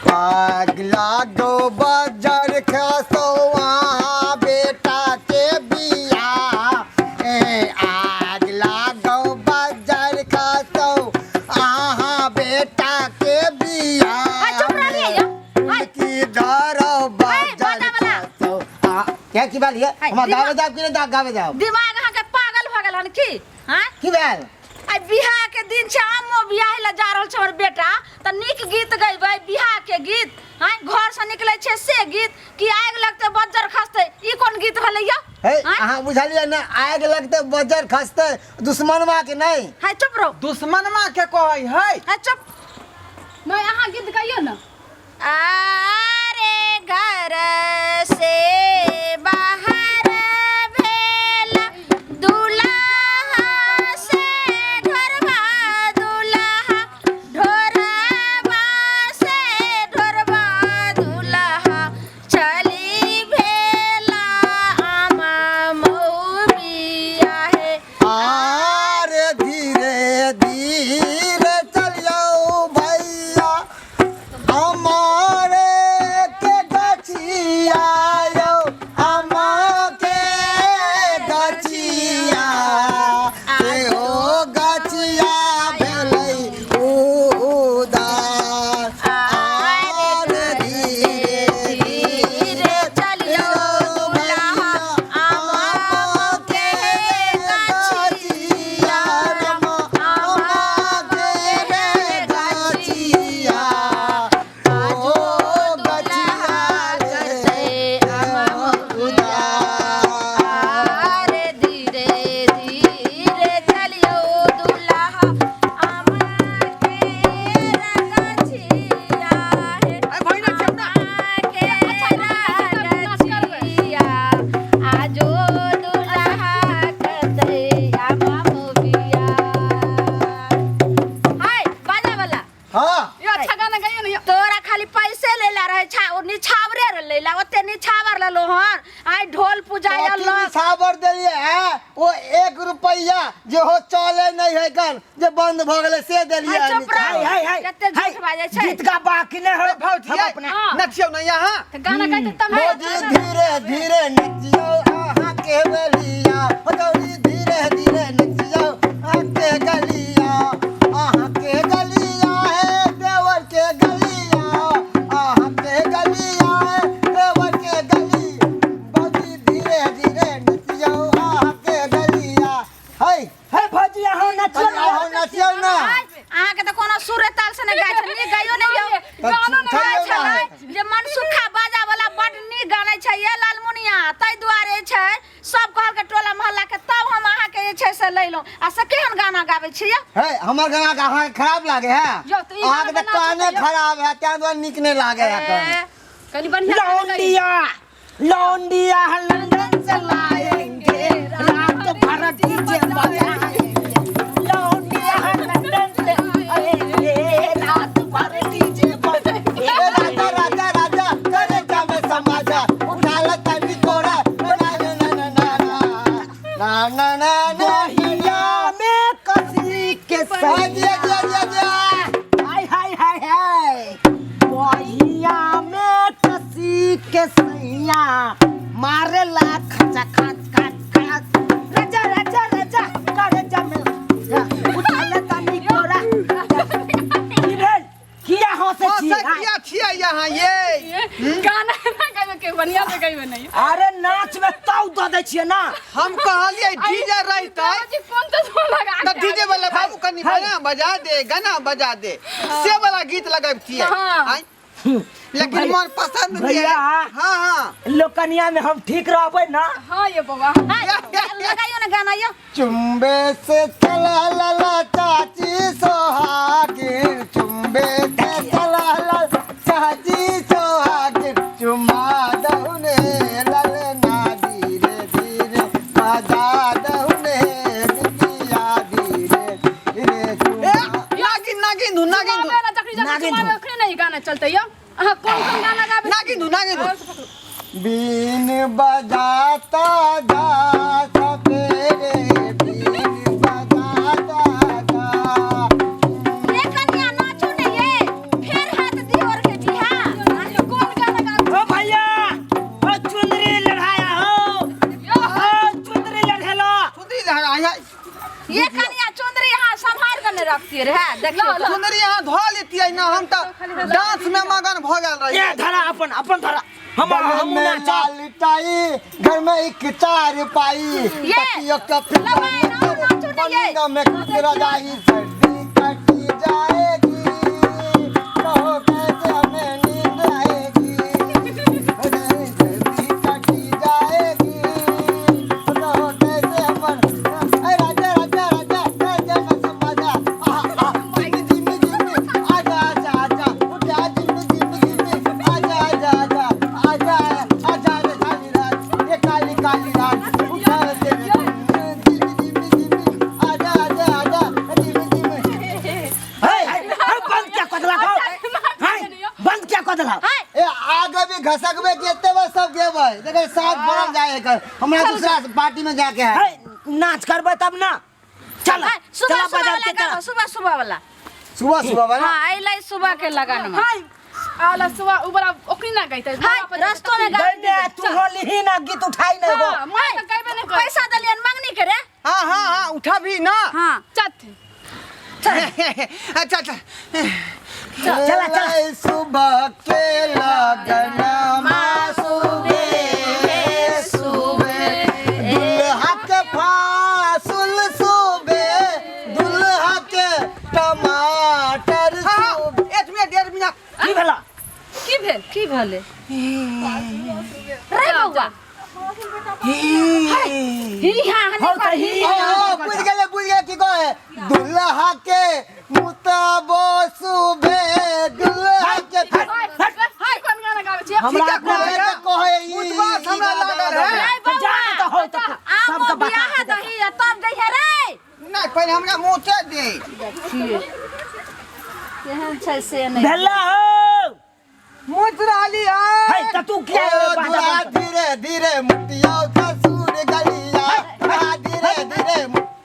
आग लागो बाजार खसो अहाँ बेटा के बियाह ए आग लागो बाजार खसो अहाँ बेटा के बियाह आ, चुप रहिए यौ। हाय। की धरो बाजार बाजा वाला। खसो आ क्या की बात है हाय, हमरा दिमाग- गावे जाओ कि नहीं गावे जाओ दिमाग अहाँके पागल भऽ गेल हन की हाँ की भेल आइ बियाह के दिन छै आमो बियाह लए जा रहल छै हमर बेटा तऽ नीक गीत गैबै बियाह के गीत आँय घर से निकलै छै से गीत कि आगि लगतै बज्जर खसतै ई कोन गीत भेलै यौ हे आँय? अहाँ बुझलियै ने आगि लगतै बज्जर खसतै दुश्मनवा के नहि हाय चुप रहो दुश्मनमा के कहै है हाय चुप नहीं अहाँ गीत गाइयो ना अरे घर से बाहर भेल दुल्हा से ढोरबा दुल्हा ढोरबा से ढोरबा दुल्हा चली भेला आमा मौबिया हे आरे धीरे धीरे चलियो भैया हमारे के गछिया यौ आमा के गछिया से ओ गछिया भेलै उदार आरे धीरे धीरे चलियो दुल्हा आमा के गछिया आमा के गछिया ओ गछिया रे उदार अरे धीरे धीरे चलियो दुल्हा आमा के गछिया हे अरे भैया चल ना के गछिया आजो दुल्हा करतै आमा मोबिया हाय बाजा वाला हाँ यो अच्छा गाना गाइयो ना यो। तोरा खाली पैसे लेला रहे छा ओ निछावरे रे लेला ओते निछावर लेलो हन आइ ढोल पुजाइ कथी रहलो निछावर देलियै है ओ एक रुपैआ जे हो चले नहीं है गन जे बंद भऽ गेलै से देलियै हाय, चुप रह। निछावर। हाय हाय कते झूठ बाजै छै गीत गा बाकी नहीं हो भौजी हम अपना हाँ। नचियौ ना यहाँ तऽ गाना गाइते तब भौजी धीरे धीरे नचियौ अहाँ के बेलिया हो गौरी धीरे धीरे नचियौ अहाँ के गलिया अहाँ के गलिया है देवर के गलिया अहाँ के गलिया है देवर के गली भौजी धीरे धीरे नचियौ अहाँ के गलिया है हे भौजी अहाँ नचियौ कनि अहाँ नचियौ ना आइ, अहाँके तऽ कोनो सुर ताल से नहि गाय छै नीक गाइयो नहि यौ गानो नहि थैयो गाय ना छलै जे मनसुखा बाजा वाला बड नीक गानै छै ये लालमुनिया ताहि दुआरे छै सब कहलकै टोला मोहल्ला के तब हम अहाँके जे छै से लैलहुँ आ से केहन गाना गाबै छी यौ है हमर गाना के अहाँके खराब लागे है यौ, तऽ ई अहाँके गाना तऽ काने नाचू तऽ यौ। खराब है ताहि दुआरे नीक नहि लागे है कान। कनि बढ़िया गाना गाइयो। लौंडिया लौंडिया लंदन से लाएंगे रात भर डीजे बजाएंगे लौंडिया लंदन से लाएंगे रात भर डीजे बजाएंगे ए राजा राजा राजा करे जामे समाजा उठा ले तनी कोरा ना ना ना ना ना ना ना ना ना बहिया में कसी के हाँ, जिया जिया जिया जिया हाय हाय हाय हाय बहिया में कसी के सैया मारेला खचा खच खच खच राजा राजा राजा करे जमे उठा ले तनी कोरा की भेल किया हंसे छी हंसै किया छियै यहाँ ये गाना ना गाइयो के बढ़िया से गाइयो नहीं अरे नाच में ताव दऽ दै छियै ना हम कहलियै डीजे रहितै जी कोन तो सो लगा तऽ डीजे वाला बाबू कनि गाना बजा दे गाना बजा दे से वाला गीत लगबतियै हाँ। आँय? लेकिन मन पसंद नहीं भैया। हाँ हाँ लोकनिया में हम ठीक रहबै ना हाँ ये बबा हाय, लगाइयो ना गाना यौ चुम्बे से चला लला चाची सोहागिन चुम्बे से चला लला चाची सोहागिन चुमा दहुने ललना धीरे धीरे बजा दहुने बिटिया धीरे धीरे ए, चुमा नागिन नागिन धुन नागिन धुन चुमाबे ना जखनी जखनी नागिन चुमाबे ओखनी नहीं गाना चलते यो अहाँ कौन कौन गाना गाबे नागिन धुन नागिन धुन बीन बजाता जा सपेरे बीन बजाता जा ये कन्या नाचू ने ये फेर हाथ दियोर के बिहा नाचतियै रे देखियौ तऽ। चुनरी यहाँ धो लेतियै ना, हम तऽ डांस में मगन भऽ गेल रही। ए धरा, अपन अपन धरा, हम गले हम में नाचब। लाल टाई, घर में एक चार पाई, ये, तकियों का फिर लगाए ना, नाचो नहीं ये। पलंग में कुछ रजाई, सर्दी कटी जाएगी, कहो कैसे हमें नींद आएगी, सर्दी कटी जाएगी, कहो कैसे हमर, ए राजा राजा राजा राजा मजा मजा, आहा आहा, जिमी जिमी जिमी, आजा आजा आजा, उठा जिमी जिमी जिमी, आजा आजा आजा आजा आजा रे काली रात, ये काली काली रात, उठा रे तेरे जिमी जिमी जिमी, आजा आजा आजा, जिमी जिमी। हे हे, बंद क्या कदला हो? हे, बंद क्या कदला? हाय। ए आगे भी घसकबे जेते बस सब गेबै, देखै साथ भरल जाए एकर, हमरा दूसरा पार्टी में जाके है। हे, नाच करबै तब ना। चल हाय, सुबह चला सुबह बाजार वाला के गाबो, चला। सुबह सुबह वाला। सुबह सुबह वाला। हाँ, अइलै सुबह के लगन में। हाय, आला सुबह उ बड़ा ओकरी ना गइते। हाय, रस्तो में गाबो। गई तू होली ही ना गीत उठाई ना एगो। हां, मैं त गइबे नहीं कर। पैसा देलियन मंगनी के रे। हाँ हाँ हाँ, उठा भी ना। हाँ। चत। अच्छा अच्छा। चला, चला। अइलै सुबह के लगन सुबह सुबह, दुल्हा के फासुल सुबह, दुल्हा के टमाटर हाँ हाँ, सुबह। एक मिनट, डेढ़ मिनट। की भेला? की भेल? की भेलै रे बौआ? ही हाँ। हो त ही। ओ, बुझ गेलै, बुझ गेलै की कहे, दुल्हा के मुताबो सुबह, दुल्हा के हाय, कोन गाना गाबै छी? हमरा ठीके अपना कहै। कहै कहै ई। उठबास हमरा लागल है। रे तऽ जा बौआ, तऽ हो तऽ आमो सबके बता बियाह के दही आ तब जइहे रे। नहीं, पहले हमरा मुँह दे। केहन छै से नहि भेला हो। मुँह रहली है। हे, तऽ तू किया ओ एबै बाजा दुल्हा बंद कर? धीरे धीरे मुटिया ससुर गलिया, दुल्हा धीरे धीरे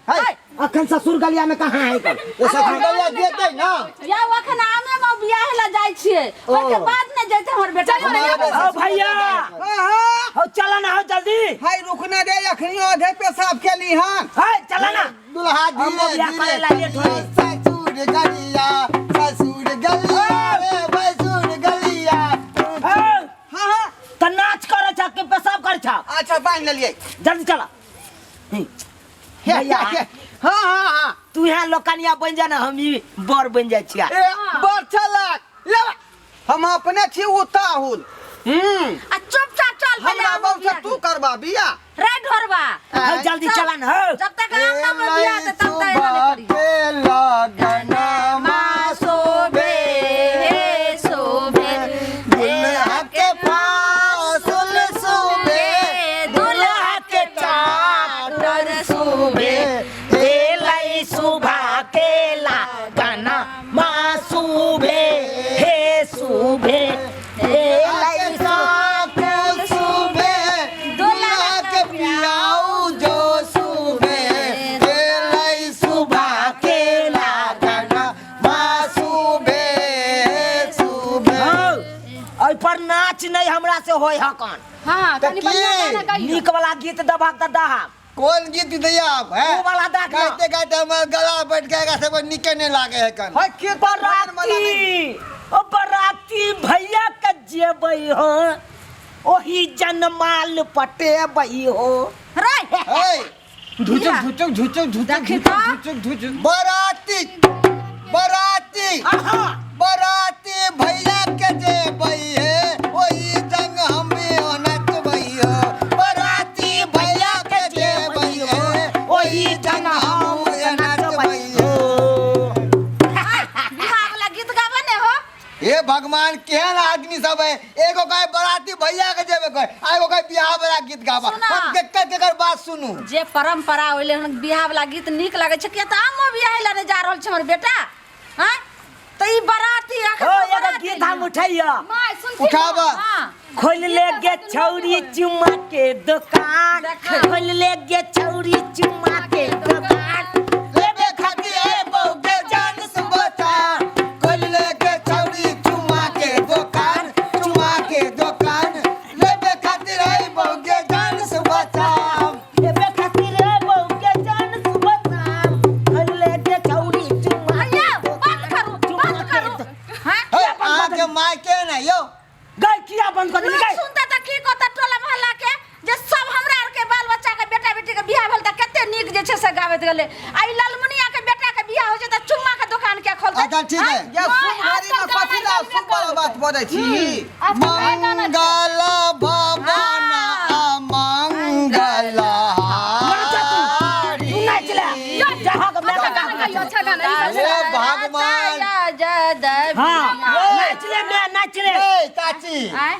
है। अखन ससुर गलिया में कहाँ है कल? ओ ससुर गलिया जेतै ना। या अखन आमे मे बियाह ला जाइ छियै, ओहिके बाद ने जैते हमर बेटा। ओ भैया। हाँ हाँ। हो चला ना, हो जल्दी। हाय, रुकना दे, अखनी आधे पेशाब केली हन। हे, चला ना। दुल्हा हम धीरे बियाह धीरे करे ला लेट होई। ससुर गलिया, ससुर गलिया रे ससुर गलिया। हे, हाँ हाँ। तऽ नाच करे छ कि पेशाब करे छ? अच्छा, बांध लेलियै। जल्दी चला। भैया। हाँ हाँ हाँ। तू यहाँ लोकनिया बन जा ना, हम ई बर बन जाइ छिया। ए बड़ चलक ले, हम अपने छी उताहुल। आ चुपचाप चल पहिले हमरा आमो बाबू से बियाह तू करबा बिया। रे ढोरबा। हो जल्दी चला ना, हो। जब तक आम ना में बियाह ते तब तक एना नहि करी। के लगन शोभे शोभे, दुल्हा के फासुल सुबह, दुल्हा के चादर सुबह, एलै सुबह के लागना मा सुबह हे सुबह, एलै साकुल सुबह, दुल्हा के पियाऊ जो सुबह, एलै सुबह के लगन मा सुबह सुबह। हो, एहि पर नाच नहीं हमरा से होय हकन। हां, तऽ कनी की? बढ़िया गाना गाइयो। नीक वाला गीत दबहक तऽ दहक। कौन गीत दैया आप है? ऊ वाला दाख ना। गाते गाते हमर गला बैठ गया, सब निके नहीं लागे है कन। हाय, कीर्तन भजन वाला नहीं। बराती, ओ बराती भैया के जेबै हो, ओही जनमाल पटेबै हो। रे। हे। झुचुक झुचुक झुचुक झुचुक। देखी तऽ। झुचुक झुचुक। बराती बराती आहा। बराती भैया के जेबै हे, ओही जंग हम भी नचबै हो। बराती भैया के जेबै हे, ओही जंग हम नचबै हो। बिहार वाला गीत गाबे ने हो। हे भगवान, केहन आदमी सब है, एगो कहे बराती भैया के जेबे कहे आ एगो कहे बियाह वाला गीत गाबा। सुना। हम केकर केकर बात सुनू? जे परंपरा होइले हन, बियाह वाला गीत नीक लगै छै, किया तऽ आमो बियाह लए नहि जा रहल छै हमर बेटा। हाँ, तऽ ई बराती अखन ओ तऽ एगो बराती गीत हम उठैया। माय सुनती। उठाबा। हाँ। खोल ले गे छौरी चुमा के दुकान, खोल ले गे छौरी चुमा के दुकान, लेबे खातिर ए बहू के जान सुबता, खोल ले के छौरी चुमा के दुकान, चुमा के दुकान, लेबे खातिर ए बहू के जान सुबता। लेबे खातिर ए बहू के जान सुबह शाम, खोल ले गे छौरी चुमा के माय के ना यो गई किया बंद कर देली लोग गई सुनते त की कहता टोला मोहल्ला के जे सब हमरा आर के बाल बच्चा के बेटा बेटी के बियाह भेल त कते नीक जे छै से गाबैत गेलै आ ई ललमुनिया के बेटा के बियाह होइ छै त चुम्मा के दुकान के खोलतै अच्छा, ठीक है। या शुभ घड़ी में कथी ला शुभ वाला बात बजै छी मंगल भवन अमंगल नाच तू तू नाच ले जहाँ के मैं अच्छा गाना गाइयो अच्छा गाना ई सब हे भगवान हाँ नाच ले मैं नाच ले ए चाची आय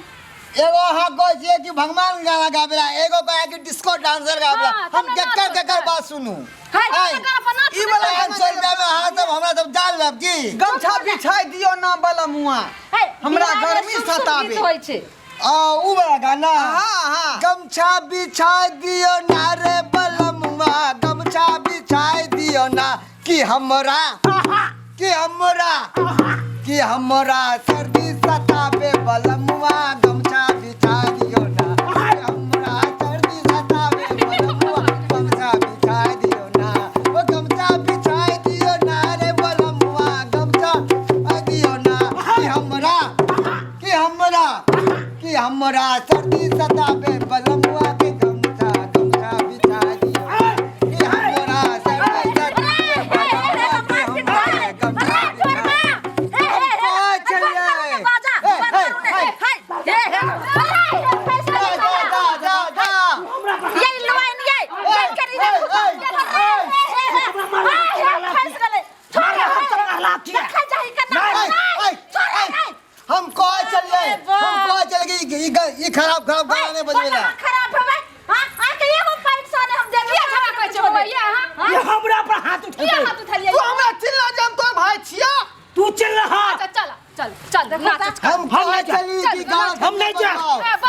एगो अहाँ कहै छियै कि भगवान गाना गाबेला एगो कहै कि डिस्को डांसर गाबेला हाँ, हम तब ना केकर नाच केकर होतै। बात सुनू हाय, आय, गाना पर नाच ई वाला 500 रुपया में अहाँ सब हमरा सब जान लेब की गमछा बिछाई दियो ना बला मुआ हे, हमरा बियाह में गर्मी शुभ शुभ सतावे। गीत होइ छै आ उ वाला गाना हाँ हाँ गमछा बिछा दियो ना रे बलमुआ गमछा बिछाई दियो ना कि हमरा कि हमरा कि हमरा सर्दी सतावे बलमुआ गमछा बिछा दियो ना कि हमरा सर्दी सतावे बलमुआ गमछा बिछा दियो ना ओ गमछा बिछा दियो ना रे बलमुआ गमछा बिछा दियो ना कि हमरा कि हमरा कि हमरा सर्दी सतावे बलमुआ के गमछा गमछा बिछा दियो ना कि हमरा सर्दी सतावे बलमुआ के हमरा गमछा बिछा जा जा जा हम कह चलिए हम कह चलिए कि ई खराब खराब गाना नहीं बजवेला ये हमरा पर हाथ उठेलकै हाथ उठेलियै तू हमरा चिल्ला जे हम तोर भाई छिया तू चल रहा अच्छा चल चल चल नाच हम हम कह नहीं जा। चली कि गाना हम नहीं जा।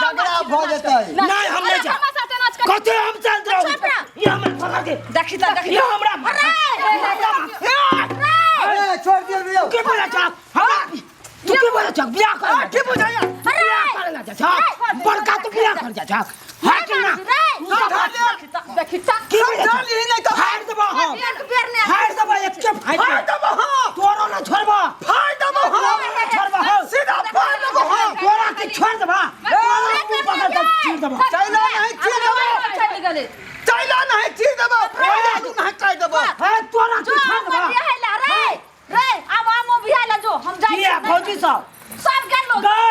झगड़ा भ जेतै नहीं हम नहीं जा हमरा साथे नाच कर कते हम चल रहा चुप रह। ये हमरा पकड़ के देखी त देखी ये हमरा अरे छोड़ दियो भैया तू के बोला चाक हाँ तू के बोला चाक बियाह कर की बुझाया बियाह कर ना जा बड़का तू बियाह कर जा चाक हाँ कि ना देखी त की बोला समझा ली नहीं तो फाड़ देबो हम एक बेर ने फाड़ देबो एक के फाड़ फाड़ देबो हम तोरो ना छोड़बो फाड़ देबो हम तोरो ना छोड़बो हम सीधा फाड़ देबो हम तोरा के छोड़ देबो तोरा मुंह पकड़ के चीर देबो चैला नहीं चीर देबो चल गेलै चैला नहीं चीर देबो फाड़ तू नहीं काट देबो हाँ तोरा जो के छोड़ हम देबो बियाह ला रे रे अब हम बियाह ला जो हम जाइ किया भौजी सब सब गेलो गए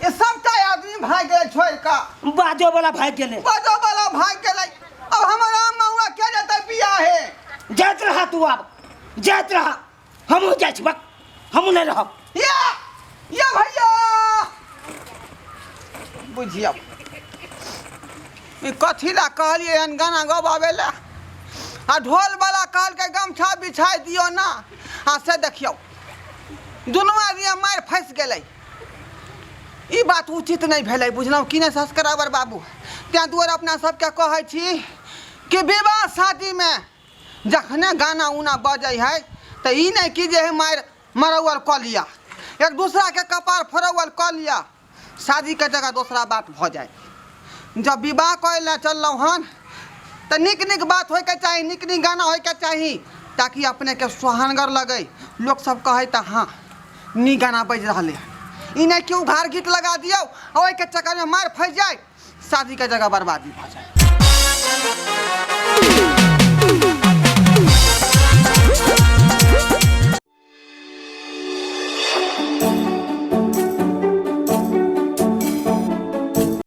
ये सबटा आदमी भाग गेलै छोड़ का बाजो वाला भाग गेले बजो वाला भाग गेलै अब हमर आम महुआ के जेतै बियाह हे जाइत रहा तू आब जाइत रहा हमहूँ जाइ छी बक हमहूँ नहि रहब या या भैया बुझियौ ई कथी ला कहलियै हन गाना गबाबै ला आ ढोल वाला कहलकै गमछा बिछाइ दियौ ना आ से देखियौ दुनू आदमी मारि फँसि गेलै ई बात उचित नहि भेलै बुझलहुँ कि नहि सब्सक्राइबर बाबू ताहि दुआरे अपना सबके कहै छी कि विवाह शादीमे जखने गाना उना बजै है तऽ ई नहि कि जे हे मारि मरौअल कऽ लिअ एक दूसराके कपार फोड़ौअल कऽ लिअ शादीके जगह दोसरा बात भऽ जाय जब विवाह करै लए चललहुँ हन तऽ नीक नीक बात होइके चाही नीक नीक गाना होइके चाही ताकि अपनेके सोहानगर लगै लोकसब कहै तऽ हँ नीक गाना बाजि रहलै हन ई नहि कि उघार गीत लगा दियौ आ ओहिके चक्करमे मारि फँसि जाय शादीके जगह बर्बादी भऽ जाय।